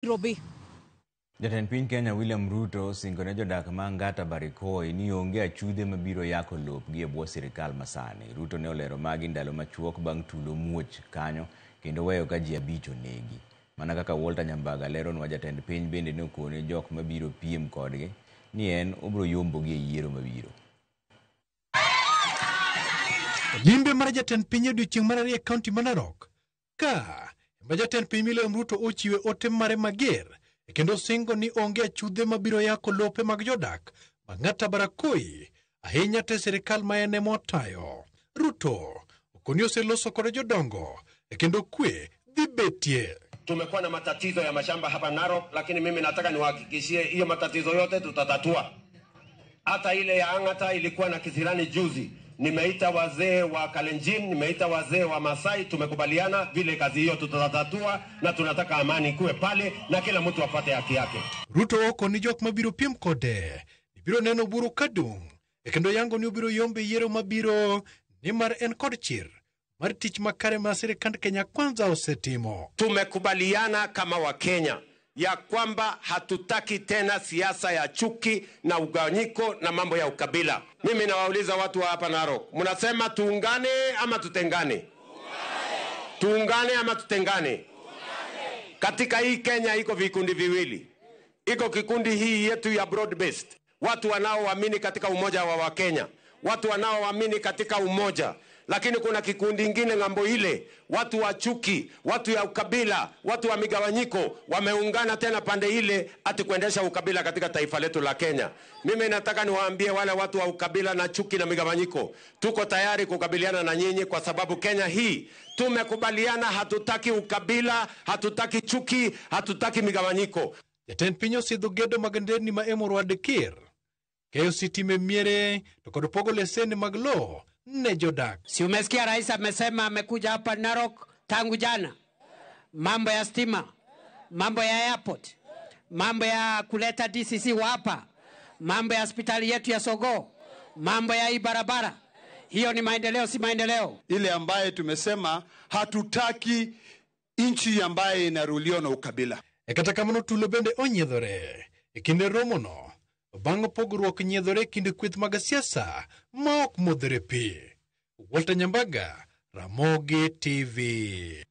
Nairobi. Jatend piny Kenya William Ruto osingo ne jodak ma Angata Barikoi ni onge achudhe mabiro yako lopgi e bwo sirikal masani. Ruto ne olero magi ndalo machuok bang' tulo muoch kanyo kendo weyo ka ji 5 onegi. Mana kaka Walter Nyambaga leronwa, jatend piny bende ne okone jok mabiro piem kodgi ni en obiro yombogi e yiero mabiro. Limbe mar jatend piny e odiechieng' mar ariyo e kaunti ma Narok. Ka ema jatend piny William Ruto ochiwe ote mare mager kendo singo ni onge achudhe mabiro yako lope mag jodak ma Ang'ata Barakoi ahinya te sirikal ma en ema otayo. Ruto okoni oseloso kod jodongo kendo kwe dhi betie. Tumekuwa na matatizo ya mashamba hapa Narok, lakini mimi nataka niwahakikishie hiyo matatizo yote tutatatua. Hata ile ya Ang'ata ilikuwa na kisirani juzi. Nimeita wazee wa Kalenjin, nimeita wazee wa Masai, tumekubaliana vile kazi hiyo tutatatua, na tunataka amani kuwe pale na kila mtu apate haki yake. Ruto okoni jok mabiro piem kode biro neno buru kadung' kendo yango ni obiro yombe yiero mabiro nimar en kod chir mar tich makare ma sirikand Kenya Kwanza osetimo. Tumekubaliana kama Wakenya ya kwamba hatutaki tena siasa ya chuki na ugawanyiko na mambo ya ukabila. Mimi nawauliza watu wa hapa Narok, mnasema tuungane ama tutengane? Tuungane ama tutengane? Katika hii Kenya iko vikundi viwili. Iko kikundi hii yetu ya broad based, watu wanaoamini katika umoja wa Wakenya, watu wanaoamini katika umoja. Lakini kuna kikundi ingine ng'ambo ile, watu wa chuki, watu ya ukabila, watu wa migawanyiko, wameungana tena pande ile ati kuendesha ukabila katika taifa letu la Kenya. Mimi nataka niwaambie wale watu wa ukabila na chuki na migawanyiko, tuko tayari kukabiliana na nyinyi kwa sababu Kenya hii tumekubaliana, hatutaki ukabila, hatutaki chuki, hatutaki migawanyiko. Jatend piny osidho gedo mag nderni ma Emurua Dikirr, keyo stima e miere to kod pogo leseni mag lowo ne jodak. Si umesikia rais amesema amekuja hapa Narok tangu jana. Mambo ya stima, mambo ya airport, mambo ya kuleta DCC wa hapa, mambo ya hospitali yetu ya Sogo, mambo ya hii barabara. Hiyo ni maendeleo, si maendeleo? Ile ambaye tumesema hatutaki nchi ambaye inaruliwa na ukabila. E kata kamano tulo bende onyiedhore e kinde romono bang' pogruok nyiedhore e kind kweth mag siasa ma ok modhore pi. Walter Nyambaga, Ramogi TV.